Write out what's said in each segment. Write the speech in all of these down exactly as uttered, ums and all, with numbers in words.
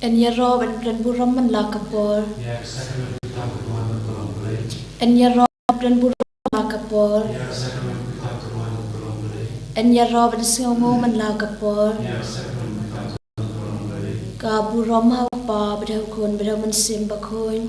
Yn ïaroh ban pynburom man la ka por. Yn ïaroh ban pynburom man la ka por. Yn ïaroh ban sngewnguh man la ka por. Ka burom ha u Kpa bad ha u Khun bad ha u Mynsiem Bakhuid.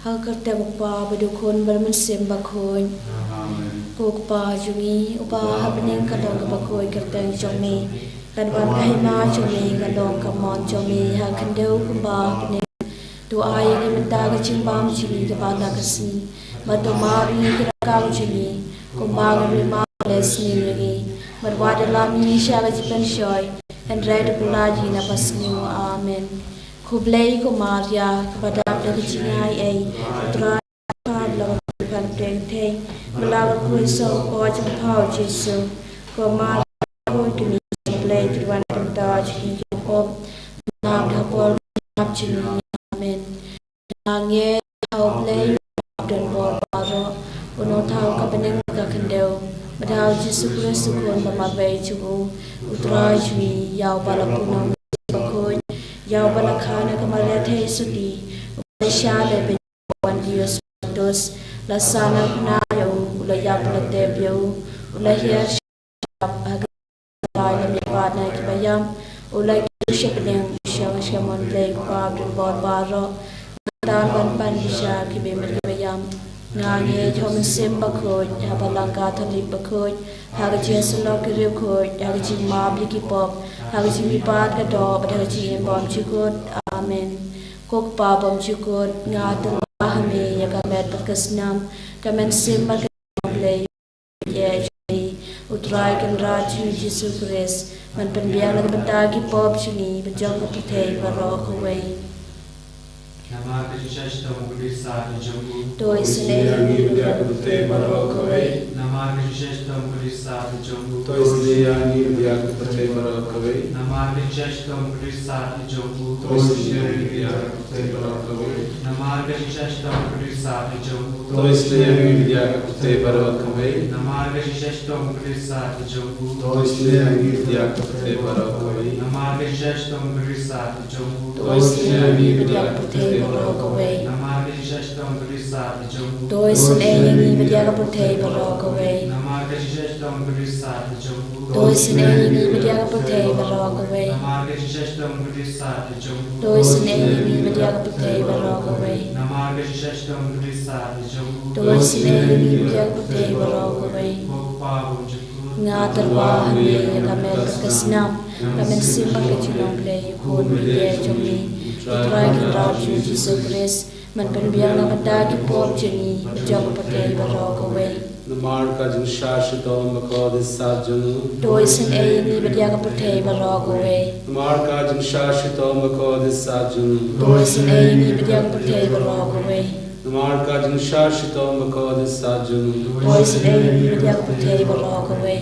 Ha ka kyrteng u Kpa bad u Khun bad u Mynsiem Bakhuid. Ko Kpa jong ngi uba ha bneng, ka long kaba khuid ka kyrteng jong me. Kan wan ka hima jong me, kan long ka mon jong me ha khyndew kumba ha bneng. To ai ïa ngi mynta ka jingbam jong ngi kaba la ka sngi. Bad to map ïa ngi ki ryngkat jong ngi kumba ngi ruh map ïa ki ba la sniew ïa ngi. Bad wat ïalam ïa ngi sha ka jingpynshoi, hynrei to pynlait ïa ngi na ka basniew. Amen. Khublei ko Maria, kaba dap da ka jingaiei, U Trai u ïa pha, ba la kyrkhu ïa pha na ka bynta ki kynthei, ba la kyrkhu ïa u saw ka kpoh jong pha u Jisu. Ko Maria, khuid kmie jong U Blei, to wan na ka bynta jong ngi ki bapop, mynta bad ha ka por ban ap jong ngi. Amen. Nga ngeit ha U Blei uba don bor baroh, u Nongthaw ka bneng bad ka khyndew, bad ha u Jisu Khrist u Khun ba marwei jong u, U Trai jong ngi, ïa uba la pynlong bakhuid, ïa uba la kha na ka Maria thei sotti, uba la shah lehbeiñ, wan ha u Ïohsep Symboleus, la sahnarphna ïa u, u la ïap, u la tep ïa u, u la hiar sha ka khyndew, ha ka sngi ba lai u la mihpat na ki baïap, u la kiew sha bneng, u shong sha ka mon U Blei u Kpa uba don bor baroh. Nangta un wan ban bishar ïa ki bymman bad ki baïap. Nga ngeit ha U Mynsiem Bakhuid, ha ka Balang Katholik bakhuid, ha ka jingïasyllok ki riewkhuid, ha ka jingmap ïa ki pop, ha ka jingmihpat ka doh, bad ha ka jingim bymjukut. Amen. Ko Kpa bymjukut, nga tyrwa ha me ïa ka met bad ka snam, ka mynsiem bad ka jingim jong U Blei, ïa jong me, U Trai Kynrad jong ngi Jisu Khrist, ban pynbiang na ka bynta ki pop jong ngi bad jong ka pyrthei baroh kawei. Namar ka jingshisha shitom u Khrist ha ka jong u. To isynei ïa ngi bad ïa ka pyrthei baroh kawei. Namar ka jingshisha shitom u Khrist ha ka jong u. To isynei ïa ngi bad ïa ka pyrthei baroh kawei. Namar ka jingshisha shitom u Khrist ha ka jong u. To isynei ïa ngi bad ïa ka pyrthei baroh kawei. Namar ka jingshisha shitom u Khrist ha ka jong u. To isynei ïa ngi bad ïa ka pyrthei baroh kawei. Namar ka jingshisha shitom u Khrist ha ka jong u. To isynei ïa ngi bad ïa ka pyrthei baroh kawei. Namar ka jingshisha shitom u Khrist ha ka jong u. To isynei ïa ngi bad ïa ka pyrthei baroh kawei. Namar ka jingshisha shitom u Khrist ha ka jong u. To isynei ïa ngi bad ïa ka pyrthei baroh kawei. Namar ka jingshisha shitom u Khrist ha ka jong u. To isynei ïa ngi bad ïa ka pyrthei baroh kawei. Namar ka jingshisha shitom u Khrist ha ka jong u. To isynei ïa ngi bad ïa ka pyrthei baroh kawei. Namar ka jingshisha shitom u Khrist ha ka jong u. To isynei ïa ngi bad ïa ka pyrthei baroh kawei. Ko Kpa bymjukut, nga tyrwa ha me ïa ka met bad ka snam, ka mynsiem bad ka jinglong Blei, U Khun uba ïeit jong me, U Trai Kynrad jong ngi Jisu Khrist, ban pynbiang na ka bynta ki pop jong ngi bad jong ka pyrthei baroh kawei. Namar ka jingshisha shitom ba kordit sat jong u. To isynei ïa ngi bad ïa ka pyrthei baroh kawei. Namar ka jingshisha shitom ba kordit sat jong u. To isynei ïa ngi bad ïa ka pyrthei baroh kawei. Namar ka jingshisha shitom ba kordit sat jong u. To isynei ïa ngi bad ïa ka pyrthei baroh kawei.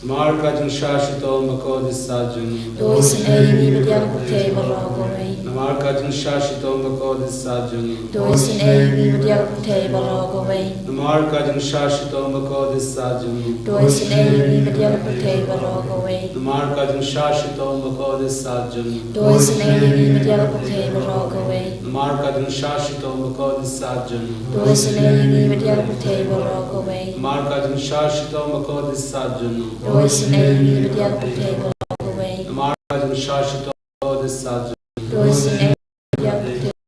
Namar ka jingshisha shitom ba kordit sat jong u. To isynei ïa ngi bad ïa ka pyrthei baroh kawei. Namar ka jingshisha shitom ba kordit sat jong u. To isynei ïa ngi bad ïa ka pyrthei baroh kawei. Namar ka jingshisha shitom ba kordit sat jong u. To isynei ïa ngi bad ïa ka pyrthei baroh kawei. Namar ka jingshisha shitom ba kordit sat jong u. To isynei ïa ngi bad ïa ka pyrthei baroh kawei. Namar ka jingshisha shitom ba kordit sat jong u. To isynei ïa ngi bad ïa ka pyrthei baroh kawei. Namar ka jingshisha shitom ba kordit sat jong u. To isynei ïa ngi bad ïa ka pyrthei baroh kawei. Namar ka jingshisha shitom ba kordit sat jong u. To isynei ïa ngi bad ïa ka pyrthei baroh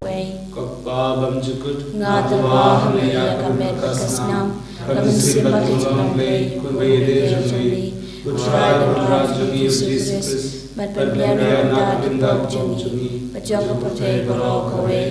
kawei. Ko Kpa bymjukut, nga tyrwa ha me ïa ka met bad ka snam, ka mynsiem bad ka jinglong Blei, U Khun uba ïeit jong me, U Trai Kynrad jong ngi Jisu Khrist, ban pynbiang na ka bynta ki pop jong ngi bad jong ka pyrthei baroh kawei.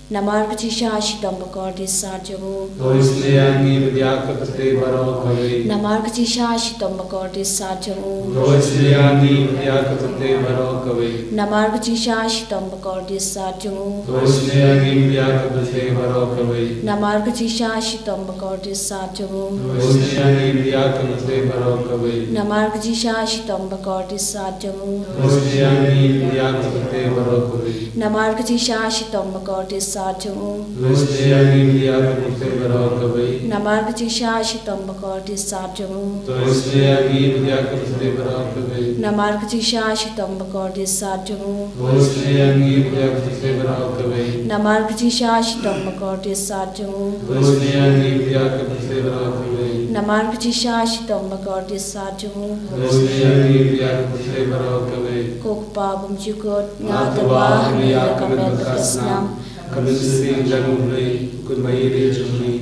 Namar ka jingshisha shitom ba kordit sat jong u. To isynei ïa ngi bad ïa ka pyrthei baroh kawei. Namar ka jingshisha shitom ba kordit sat jong u. To isynei ïa ngi bad ïa ka pyrthei baroh kawei. Namar ka jingshisha shitom ba kordit sat jong u. To isynei ïa ngi bad ïa ka pyrthei baroh kawei. Namar ka jingshisha shitom ba kordit sat jong u. To isynei ïa ngi bad ïa ka pyrthei baroh kawei. Namar ka jingshisha shitom ba kordit sat jong u. To isynei ïa ngi bad ïa ka pyrthei baroh kawei. Namar ka jingshisha shitom ba kordit sat jong u. To isynei ïa ngi bad ïa ka pyrthei baroh kawei. Namar ka jingshah shitom bakordit sat jong u. To isynei ïa ngi bad ïa ka pyrthei baroh kawei. Namar ka jingshah shitom bakordit sat jong u. To isynei ïa ngi bad ïa ka pyrthei baroh kawei. Namar ka jingshah shitom bakordit sat jong u. To isynei ïa ngi bad ïa ka pyrthei baroh kawei. Namar ka jingshah shitom bakordit sat jong u. To isynei ïa ngi bad ïa ka pyrthei baroh kawei. Ko Kpa bymjukut, nga tyrwa ha me ïa ka met bad ka snam, ka mynsiem jong U Blei, U Kynrad jong ngi,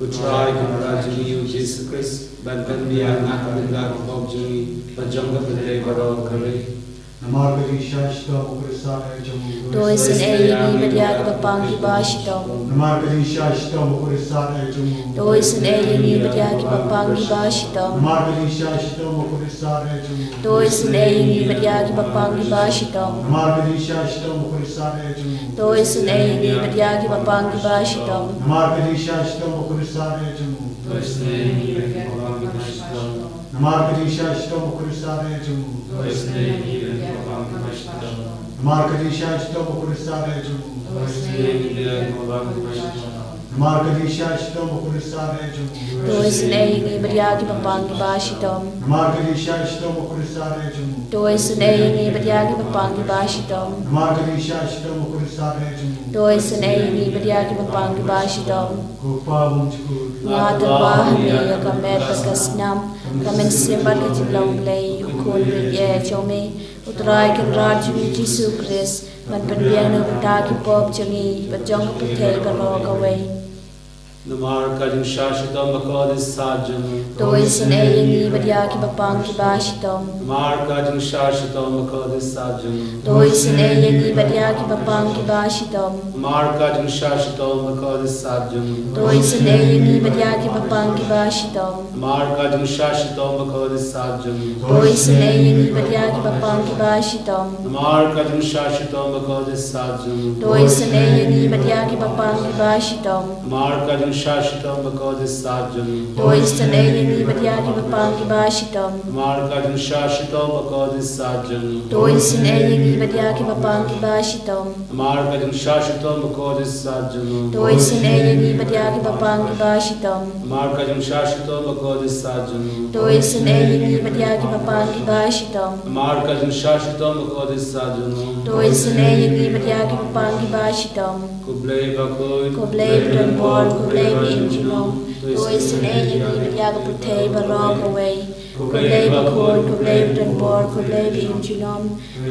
U Trai Kynrad jong ngi U Jisu Khrist, ban pynbiang na ka bynta ka pop jong ngi bad jong ka pyrthei baroh kawei. Namar ka jingshah shitom bakordit sat jong u. To isynei ïa ngi bad ïa kiba pang kiba shitom. Namar ka jingshah shitom bakordit sat jong u. To isynei ïa ngi bad ïa kiba pang kiba shitom. Namar ka jingshah shitom bakordit sat jong u. To isynei ïa ngi bad ïa kiba pang kiba shitom. Namar ka jingshah shitom bakordit sat jong u. To isynei ïa ngi bad ïa kiba pang kiba shitom. Namar ka jingshah shitom bakordit sat jong u. To isynei ïa ngi bad ïa kiba pang kiba shitom. Namar ka jingshah shitom bakordit sat jong u. To isynei ïa ngi bad ïa kiba pang kiba shitom. Namar ka jingshah shitom bakordit sat jong u. To isynei ïa ngi bad ïa kiba pang kiba shitom. Namar ka jingshah shitom bakordit sat jong u. To isynei ïa ngi bad ïa kiba pang kiba shitom. Namar ka jingshah shitom bakordit sat jong u. To isynei ïa ngi bad ïa kiba pang kiba shitom. Namar ka jingshah shitom bakordit sat jong u. To isynei ïa ngi bad ïa kiba pang kiba shitom. Ko Kpa bymjukut, nga tyrwa ha me ïa ka met bad ka snam, ka mynsiem bad ka jinglong Blei, U Khun uba ïeit jong me, U Trai Kynrad jong ngi U Jisu Khrist, ban pynbiang na ka bynta ki pop jong ngi bad jong ka pyrthei baroh kawei. Namar ka jingshah shitom bakordit sat jong u. To isynei ïa ngi bad ïa kiba pang kiba shitom. Namar ka jingshah shitom bakordit sat jong u. To isynei ïa ngi bad ïa kiba pang kiba shitom. Namar ka jingshah shitom bakordit sat jong u. To isynei ïa ngi bad ïa kiba pang kiba shitom. Namar ka jingshah shitom bakordit sat jong u. To isynei ïa ngi bad ïa kiba pang kiba shitom. Namar ka jingshah shitom bakordit sat jong u. To isynei ïa ngi bad ïa kiba pang kiba shitom. Namar ka jingshah shitom bakordit sat jong u. To isynei ïa ngi bad ïa kiba pang kiba shitom. Namar ka jingshah shitom bakordit sat jong u. To isynei ïa ngi bad ïa kiba pang kiba shitom. Namar ka jingshah shitom bakordit sat jong u. To isynei ïa ngi bad ïa kiba pang kiba shitom. Namar ka jingshah shitom bakordit sat jong u. To isynei ïa ngi bad ïa kiba pang kiba shitom. Namar ka jingshah shitom bakordit sat jong u. To isynei ïa ngi bad ïa kiba pang kiba shitom. Ko Blei bakhuid, ko Blei badonbor, ko Blei ba im junom. To isynei ïa ngi bad ïa ka pyrthei baroh kawei. Ko Blei bakhuid, ko Blei badonbor, ko Blei ba im junom.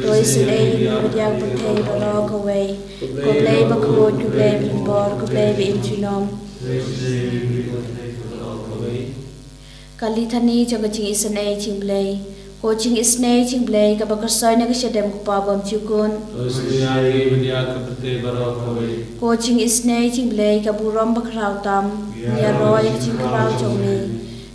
To isynei ïa ngi bad ïa ka pyrthei baroh kawei. Ko Blei bakhuid, ko Blei badonbor, ko Blei ba im junom. Ka Lithani jong ka jingisynei jingblei. Ko jingisynei jingblei kaba kyrsoi na ka shadem u Kpa bymjukut. To isynei ïa ngi bad ïa ka pyrthei baroh kawei. Ko jingisynei jingblei ka burom bakhraw tam. Ïaroh ïa ka jingkhraw jong me.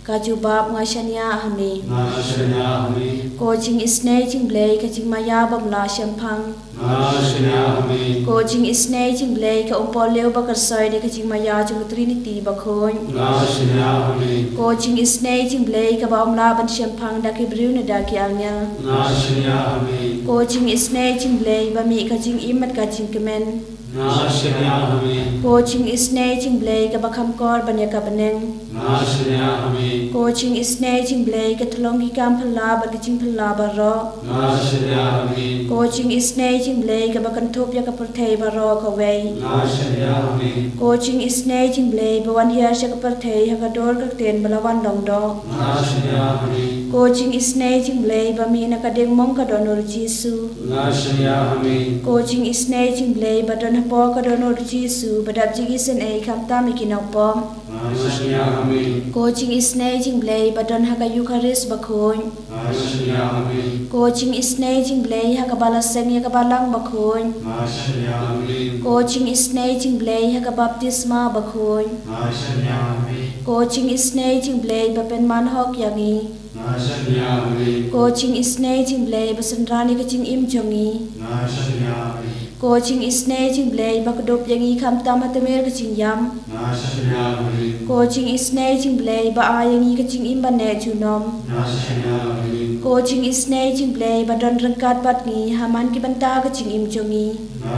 Ka jubab, nga shaniah ha me. Nga shaniah ha me. Ko jingisynei jingblei ka jingmaïa bym lah shemphang. Nga shaniah ha me. Ko jingisynei jingblei ka umpohliew ba kyrsoi da ka jingmaïa jong ka Trinity bakhuid. Nga shaniah ha me. Ko jingisynei jingblei kaba ym lah ban shemphang da ki briew ne da ki angel. Nga shaniah ha me. Ko jingisynei jingblei ba mih ka jingim bad ka jingkmen. Nga shaniah ha me. Ko jingisynei jingblei kaba kham kor ban ïa ka bneng. Nga shaniah ha me. Ko jingisynei jingblei ka tyllong ki kam phylla bad ki jingphylla baroh. Nga shaniah ha me. Ko jingisynei jingblei kaba kynthup ïa ka pyrthei baroh kawei. Nga shaniah ha me. Ko jingisynei jingblei ba wan hiar sha ka pyrthei ha ka dur ka ktien ba la wan long doh. Nga shaniah ha me. Ko jingisynei jingblei ba mih na ka diengmong ka dohnud u Jisu. Nga shaniah ha me. Ko jingisynei jingblei ba don hapoh ka dohnud u Jisu ba dap jingisynei khamtam ïa ki nongpop. Nga shaniah ha me. Ko jingisynei jingblei ba don ha ka Eukharist bakhuid. Nga shaniah ha me. Ko jingisynei jingblei ha kaba la seng ïa ka balang bakhuid. Nga shaniah ha me. Ko jingisynei jingblei ha ka baptisma bakhuid. Nga shaniah ha me. Ko jingisynei jingblei ba pynman hok ïa ngi. Nga shaniah ha me. Ko jingisynei jingblei ba synran ïa ka jingim jong ngi. Nga shaniah ha me. Ko jingisynei jingblei ba kdup ïa ngi khamtam ha tmier ka jingïam. Nga shaniah ha me. Ko jingisynei jingblei ba ai ïa ngi ka jingim ba neh junom. Nga shaniah ha me. Ko jingisynei jingblei ba don ryngkat bad ngi ha man ki bynta ka jingim jong ngi. Nga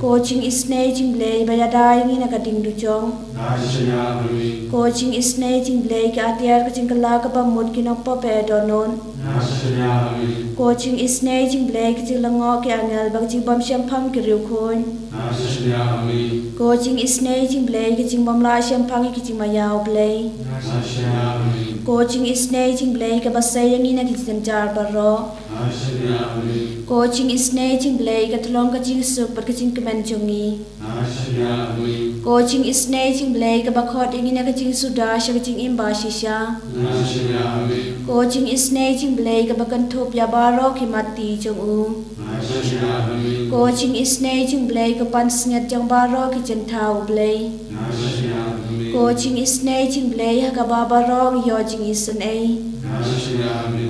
Ko jingisynei jong U Blei ba ïada ïa ngi na ka ding dujok. Ko jingisynei jong U Blei, ka atiar ka jingkylla kaba mut ki nongpop ba dohnud. Ko jingisynei jong U Blei, ka jinglyngngoh ki angel bad ka jingbym shemphang ki riewkhuid. Ko jingisynei jong U Blei, ka jingbym lah shemphang ïa ki jingmaïa U Blei. Ko jingisynei jong U Blei, kaba sei ïa ngi na ki jingjynjar baroh. Ko jingisynei jong U Blei, ka tyllong ka jingsuk bad ka jingkmen jong ngi. Ko jingisynei jong U Blei, kaba khot ïa ngi na ka jingsuda sha ka jingim bashisha. Ko jingisynei jong U Blei, kaba kynthup ïa baroh ki matti jong u. Ko jingisynei jong U Blei, ka pansngiat jong baroh ki jynthaw U Blei. Ko jingisynei jong U Blei, ha kaba baroh ngi ïoh jingisynei.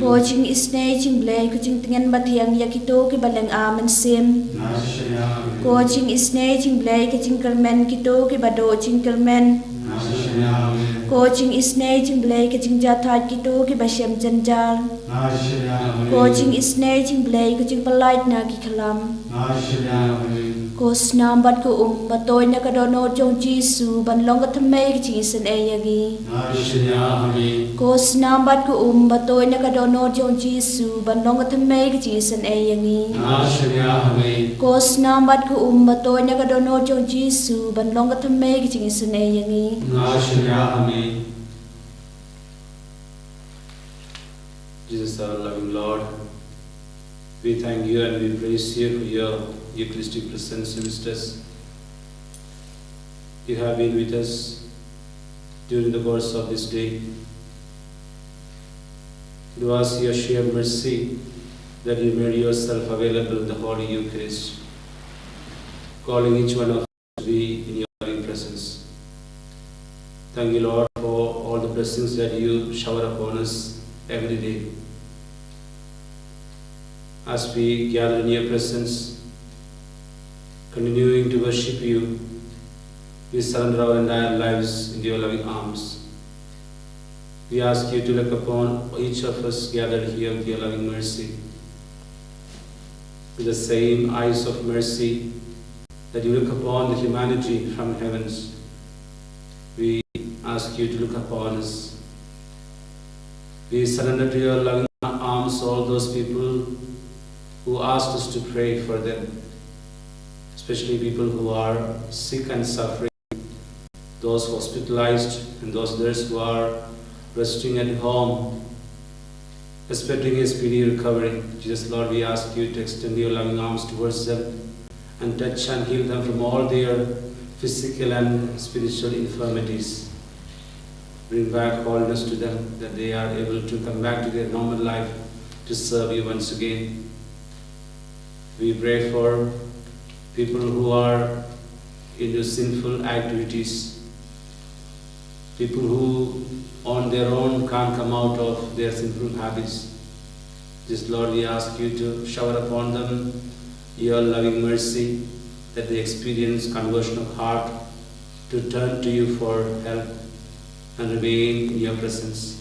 Ko jingisynei jong U Blei, ka jingtngen bathiang ïa kito kiba lynga mynsiem. Ko jingisynei jong U Blei, ka jingkyrmen kito kiba duh jingkyrmen. Ko jingisynei jong U Blei, ka jingjahthait kito kiba shem jynjar. Ko jingisynei jong U Blei, ka jingpyllait na ki khlam. Ko snam bad ka um ba tuid na ka dohnud jong U Jisu ban long ka thymmei ka jingisynei ïa ngi. Ko snam bad ka um ba tuid na ka dohnud jong U Jisu ban long ka thymmei ka jingisynei ïa ngi. Ko snam bad ka um ba tuid na ka dohnud jong U Jisu ban long ka thymmei ka jingisynei ïa ngi. Jesus, our loving Lord, we thank you and we praise you for your Eucharistic presence amidst us. You have been with us during the course of this day. It was your sheer mercy that you made yourself available in the Holy Eucharist, calling each one of us to be in your loving presence. Thank you, Lord, for all the blessings that you shower upon us every day. As we gather in your presence, continuing to worship you, we surrender our entire lives into your loving arms. We ask you to look upon each of us gathered here with your loving mercy, with the same eyes of mercy that you look upon the humanity from heavens. We ask you to look upon us. We surrender to your loving arms all those people who asked us to pray for them, especially people who are sick and suffering, those hospitalized, and those others who are resting at home, expecting a speedy recovery. Jesus, Lord, we ask you to extend your loving arms towards them and touch and heal them from all their physical and spiritual infirmities. Bring back wholeness to them, that they are able to come back to their normal life to serve you once again. We pray for people who are into sinful activities, people who on their own can't come out of their sinful habits. This, Lord, we ask you to shower upon them your loving mercy, that they experience conversion of heart to turn to you for help and remain in your presence.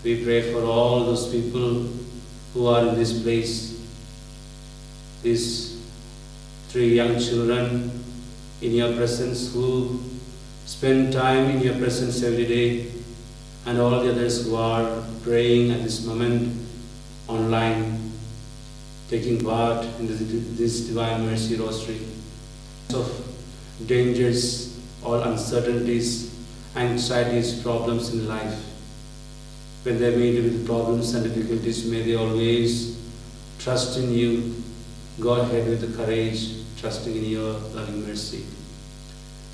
We pray for all those people who are in this place, these three young children in your presence who spend time in your presence every day, and all the others who are praying at this moment online, taking part in this, this Divine Mercy Rosary. Of dangers, all uncertainties, anxieties, problems in life, when they meet with problems and difficulties, may they always trust in you. Go ahead with the courage, trusting in your loving mercy.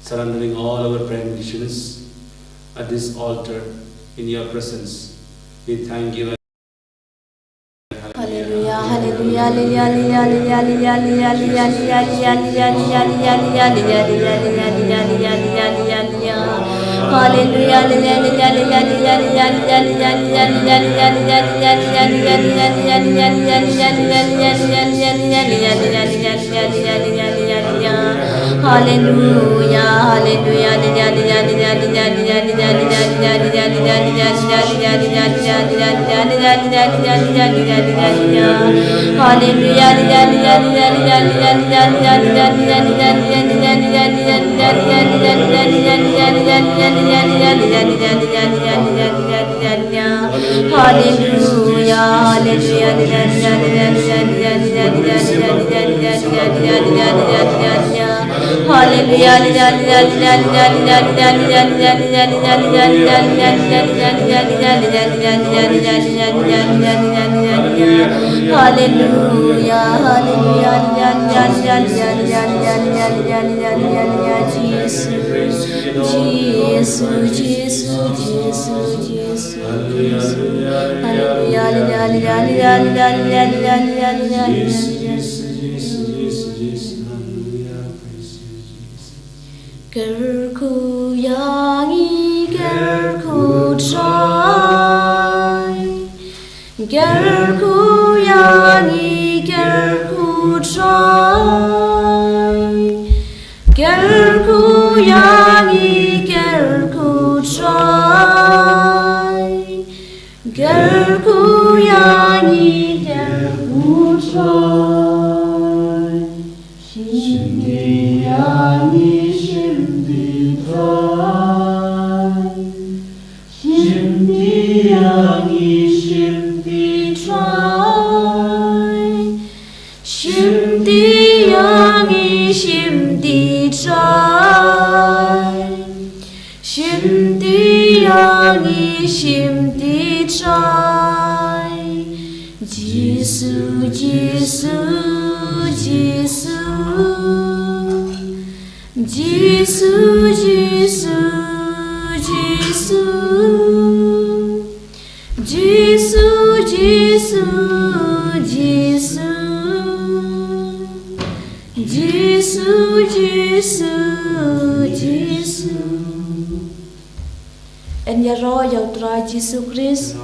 Surrendering all our prayer petitions at this altar in your presence, we thank you. Hallelujah, hallelujah, hallelujah. Hallelujah, hallelujah, hallelujah. Hallelujah, hallelujah, hallelujah. Hallelujah, hallelujah, Jesus, Jesus, Jesus, Jesus. Hallelujah, hallelujah, hallelujah. Kyrkhu ïa ngi, kyrkhu Trai. Kyrkhu ïa ngi, kyrkhu Trai. Kyrkhu ïa ngi, kyrkhu Trai. Kyrkhu ïa ngi, kyrkhu Trai. Shim ti ïa ngi, shim ti Trai. Shim ti ïa ngi, shim ti Trai. Shim ti ïa ngi, shim ti Trai. Shim ti ïa ngi, shim ti Trai. Jisu, Jisu, Jisu. Jisu, Jisu, Jisu. Jisu, Jisu, Jisu. Jisu, Jisu, Jisu. Yn ïaroh ïa u Trai Jisu Khrist.